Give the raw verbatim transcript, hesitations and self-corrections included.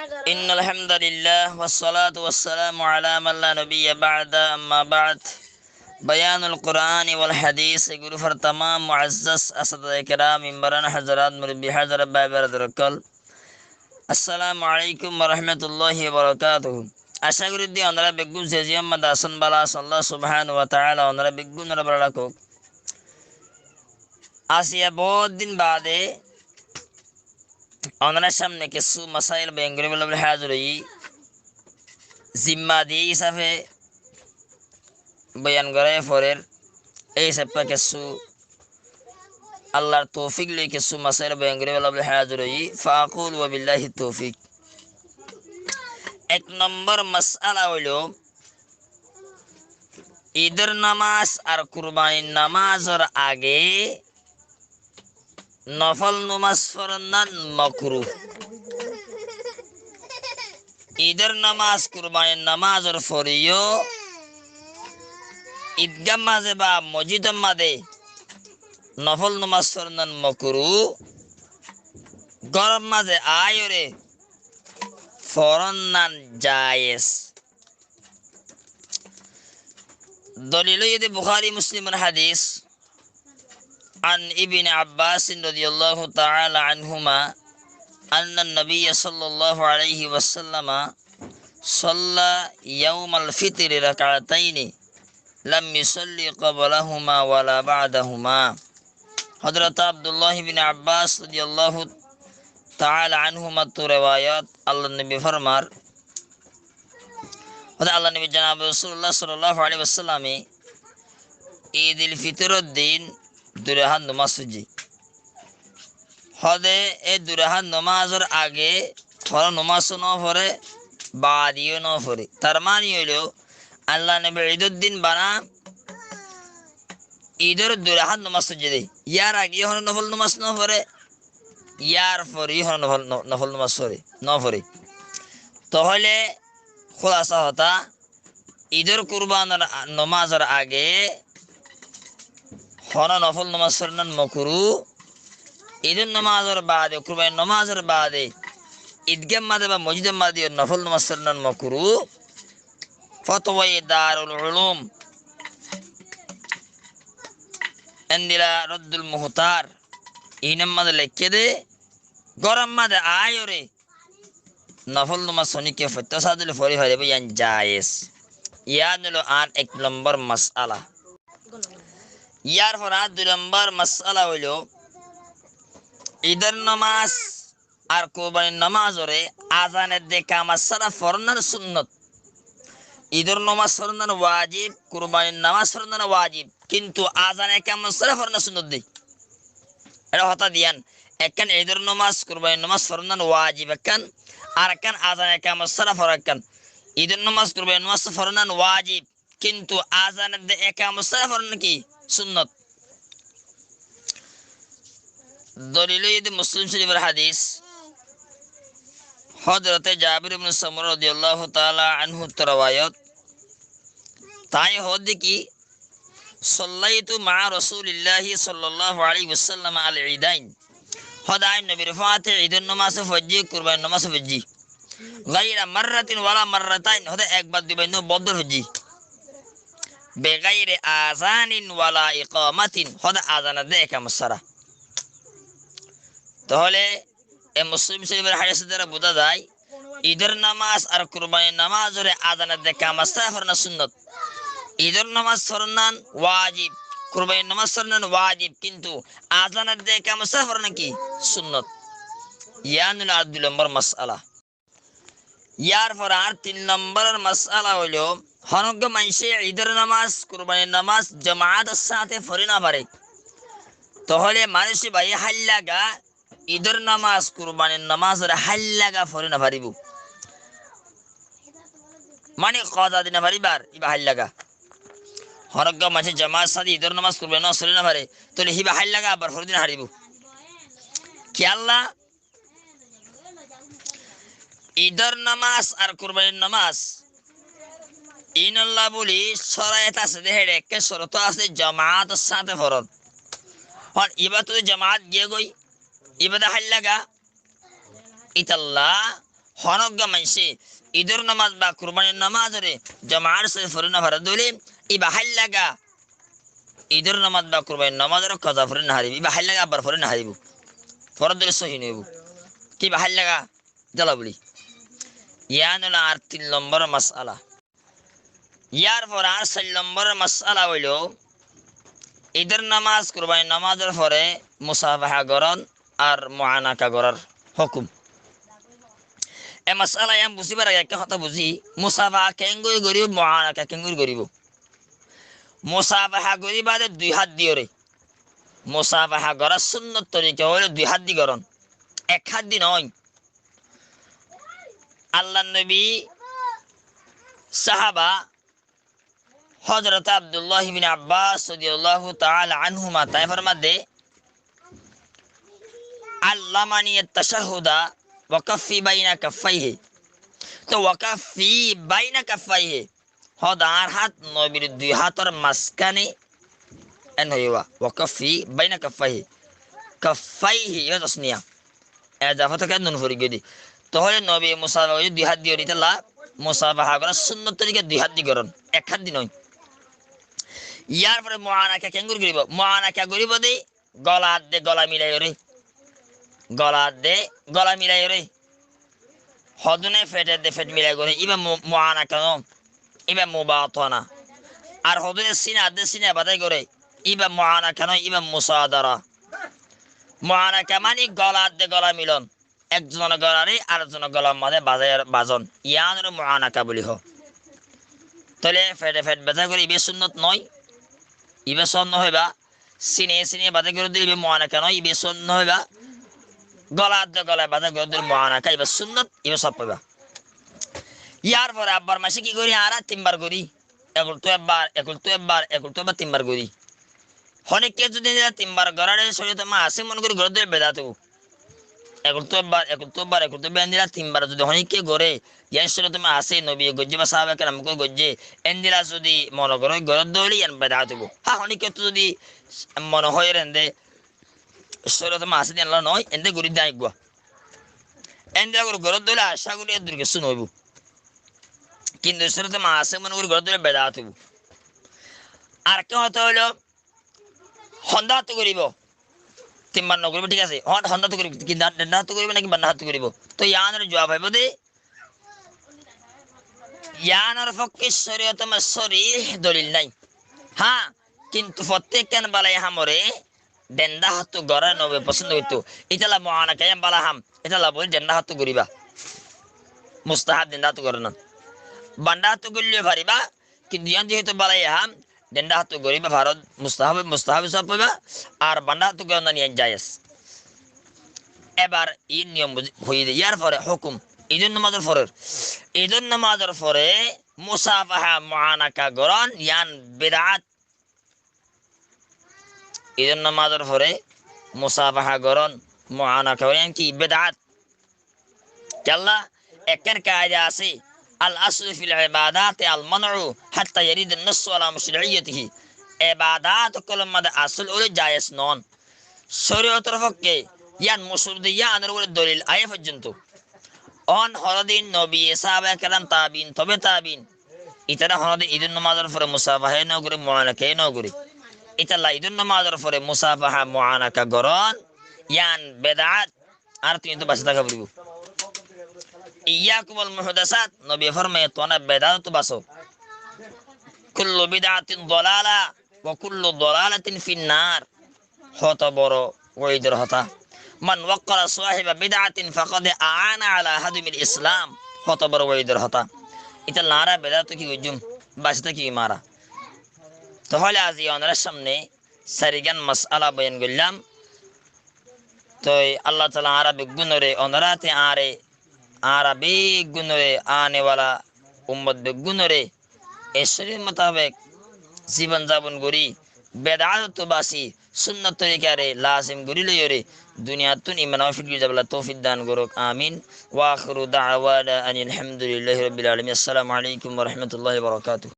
إن الحمد لله والصلاة والسلام على من لا نبي بعده، أما بعد. بيان القرآن والحديث، gurufar tamam muazzaz asatiza keram, mimbaran hazarat, murubbi hazarat, bái beradar ókkol, assalamu alaikum wa rahmatullahi wa barakatuhu. Acá gorí de onora beggún ze ziyán mazé asón bála asón, Allah subhanahu wa taala onora beggúnore bála rakók. Aijja bout din baade onorar samne kessú masail boyan goríbolla buli házir óiyi. Zimma diye hísafe boyan gorá forer, ei hísafe kessú Allar toufik loi kessú masail boyan goríbolla buli házir óiyi. Fa aqulu wa billahi toufik. Ek nombor masala óilo, Idor nomaz ar kurbanir nomazor age nofol nomaz foronnan mokruh. Idor nomaz kurbanir nomazor foreyó idgár mazé ba mosjidor mazé nofol nomaz foronnan mokruh. Góror mazé aáiyoré foronnan jaiyes. Dolil óilde Bukhari Muslimor hadis. عن ابن عباس رضي الله تعالى عنهما أن النبي صلى الله عليه وسلم صلى يوم الفطر ركعتين لم يصل قبلهما ولا بعدهما. Hozrot Abdullah ibn Abbas radiyallahu taala anhuma ttu rewayot, Allar nobi formar, Hóde Allar nobi janab Rosulullah sallallahu alaihi wasallame Idil Fitoror din dui rakát nomaz foijjé. Hóde e dui rakát nomazor age hono nomaz no fore, baade yó no fore. Tar mani óilo, Allar nobi Idor din bana Idor dui rakát nomaz foijjé de. Yar age yó hono nofol nomaz no fore, yar fore yó hono nofol, no-, nofol nomaz fore, no fore. Toóile kúlasa hotá, Idor kurbanir a-, nomazor age hono nofol nomaz foronnan mokruh. Idor nomazor baade, kurbanir nomazor baade, idgár mazé ba mosjidor mazé yó nofol nomaz foronnan mokruh. Fotowai Darul Ulum, endilla Roddul Muhtar, inor mazé leikké de, góror mazé aáiyoré nofol nomaz honíkka foitto saá de óile fori faribó, yián jaiyes. Yián óilo añár ek nombor masala. Yar fore añár dui nombor masala óilo, Idor nomaz ar kurbanir nomazoré azan edde ekamot sára foronnan sunnot. Idor nomaz foronnan wajib, kurbanir nomaz foronnan wajib, kintu azan ekamot sára foronnan sunnot de. Eçé hotá de yián, ekkán Idor nomaz, kurbanir nomaz foronnan wajib ekkán, ar ekkán azan ekamot sára fora ekkán. Idor nomaz, kurbanir nomaz foronnan wajib, kintu azan edde ekamot sára foronnan ki? Sunnot. Dolil óilde Muslim Corifor hadis. Hózrote Jabir ibn Samura rodiyallahu taala anhu ttu rewayot. Tañí hoódde ki, Sallaitu ma'a Rasulillahi sallallahu alaihi wasallam al-idain. Hóde añí nobir fúañti Idor nomaz foijjí, kurbanir nomaz foijjí. Gaira marratin wala marratain, hóde ekbar duibar no, bout bar foijjí. Be gairi azanin wala iqamatin, hóde azan edde ekamot sára. Toóile e Muslim Corifor hadis duara buzá zai, Idor nomaz ar kurbanir nomazoré azan edde ekamot sára foronnan sunnot. Idor nomaz foronnan wajib, kurbanir nomaz foronnan wajib, kintu azan edde ekamot sára foronnan ki? Sunnot. Yián óilo añár dui nombor masala. Yar fore añár tin nombor masala óilo, honó uggwá maincé Idor nomaz, kurbanir nomaz jomaator sáñte fori no fare. Toóile maincé íba háilla ga Idor nomaz, kurbanir nomazoré háilla ga fori no faribó. Mani koza di no faribó ar íba háilla ga. Honó uggwá maincé jomaator sáñte Idor nomaz, kurbanir nomaz fori no fare, toóile híba háilla ga abar fori di no faribó. Kiyólla? Idor nomaz ar kurbanir nomaz, inolla buli córaiyot asé de, héçe ekká córto asé, jomaator sáñte foron. Hon íba to de jomaat giyé goi, íba de háilla ga. Ítalla Honó uggwá maincé Idor nomaz ba Kurbanir nomazoré jomaar sáte fori nofaré dóile, íba háilla ga Idor nomaz ba Kurbanir nomazoré koza fori nofaribó, íba háilla ga abbar fori nofaribó. Foredde dóile sóhi noóibo. Ki íba háilla ga? Dóla buli. Yián óilo añár tin lombor masala. Yárfore añár sair lombor masala óilo, Idor nomaz, Kurbanir nomazor fore musafaha gorón ar muanaka gorár hókum. E masala yián buzíbar age ekkán hotá buzí, musafaha keéngorí goríbo, muanaka keéngorí goríbo. Musafaha goríba de dui hát diyoré. Musafaha gorár sunnot torika óilo dui hát di gorón, ek hát di noó. Allar nobi sáhaba Hózorote Abdullah ibne Abbas rodiyallahu taala anhuma tañí formadde, "Allamani at-tashahhuda wa kaffi baina kaffaihi." Toh wa kaffi baina kaffaihi. Hóde añár hát nobir dui hátor mazkáne en hoiyé, wa kaffi baina kaffaihi. Kaffaihi, yó tasniya. Ezafa táke nun fori giyé dé. Toóile nobiye musafaha goijjé dui hát diyoré, ítalla musafaha gorá sunnot torika dui hát di gorón, ek hát di noó. Yárfore muanaka keéngorí goríbo? Muanaka goríbo dé gola adde gola milaiyoré. Gola adde gola milaiyoré. Hodúne feth edde feth milai goré, íba mu-, muanaka noó, íba mubatana. Ar hodúne sína adde sína bazái goré, íba muanaka noó, íba musadara. Muanaka mani gola adde gola milon. Ekzonor golaré arekzonor golar mazé bazai-, bazon. Yiánoré muanaka buli hoó. Tóile fethe feth bazai goré ibá sunnot noó, ibá sóab noó ibá. Síne síne bazai goré dé ibá muanaka noó, ibá sóab noó ibá. Gola adde gola bazai goré dé muanaka, ibá sunnot, ibá sóab ibá. Yárfore abbar maincé ki gorí, añára tinbar gorí. Ekultú ebbar, ekultú ebbar, ekultú ebbar tinbar gorí. Honíkka zodi endilla tinbar goráre córiyotor mazé asé mone gorí goré dé bedat óibo. Ekultú ebbar, ekultú ebbar, ekultú ebbar endilla tinbar zodi honíkka goré, yián córiyotor mazé asé, nobiye goijjé ba sáhaba keram ókkole goijjé, endilla zodi mone goré goré dé óile yián bedat óibo. Há, honíkka zodi mone hoiyé ende córiyotor mazé asé dé ennilla noó, ende gorí dé aññí eggúa. Endilla gorí goré dé óile acá gorí eddur kessú noóibo. Kintu córiyotor mazé asé mone gorí goré dé óile bedat óibo. Arekkán hotá óilo, hondá hátte goríbo? Tinbar nogoríbo, thík asé. Hon-, hondá hátte goríbo? Ki dha-, dhendá hátte goríbo náki banná hátte goríbo? Toh yiánor juab aibó dé, yiánor fokké córiyotor mazé sórih dolil nái. Há, kintu fottíkkán bálai hamoré dhendá hátte gorá nobiye fosón goittó. Ítalla muanaka yián bála ham. Ítalla buli dhendá hátte goríba. Mustahab dhendá hátte gorá noó. Bannda hátte goillé faribá, kintu yián zehetu bálai ham, dhendá hátte goríba farot, mustahab, mustahab sóab faiba, ar bannda hátte gorá noó yián jaiz. Ebar iín niyom buzí-, hoiyé dé. Yárfore hókum, Idor nomazor fore, Idor nomazor fore musafaha muanaka gorón yián bedat. Idor nomazor fore musafaha gorón, muanaka gorón, yián ki? Bedat. Kiyólla? Ekkán kaida asé, al aslu fil ibadati al man'u hatta yarida an nassu ala mashru'iyyatihi. Ebadat ókkolor mazé asól óilo jaiz noón. Córiyotor fokké yián mosur dé yiánor uore dolil aiyé foijjonto. Óun honódin nobiye, sáhaba keram, tabiin, tobe tabiin, ítara honódin Idor nomazor fore musafaha yó nogoré, muanaka yó nogoré. Ítalla Idor nomazor fore musafaha muanaka gorón yián bedat. Ar tuñí tóu basi táka foribó. Iyyakum wal muhdasat, nobiye formaiyé, tuáñra bedat tóu baso. Kullu bid'atin dalala, wa kullu dalalatin finnar. Hoto boro waidor hotá. Man waqqara sahiba bid'atin faqad a'ana ala hadmil Islam. Hoto boro waidor hotá. Ítalla añára bedat tóu ki goijjúm? Basi táki añára. Toóile aijja onorár samne sairgán masala boyan goillám. Toi Allah taala añára beggúnoré, onorá te añáre, añára beggúnoré, anewala ummot beggúnoré e córiyot mutabek zibon zabon gorí, bedat tóu basi, sunnot torikare lazim gorí loiyóre duniyattún iman awa fíth gorí zaibálla toufik dan gorouk. Amin. Wa akhiru da'wana anil hamdulillahi rabbil alamin. Assalamu alaikum wa rahmatullahi wa barakatuhu.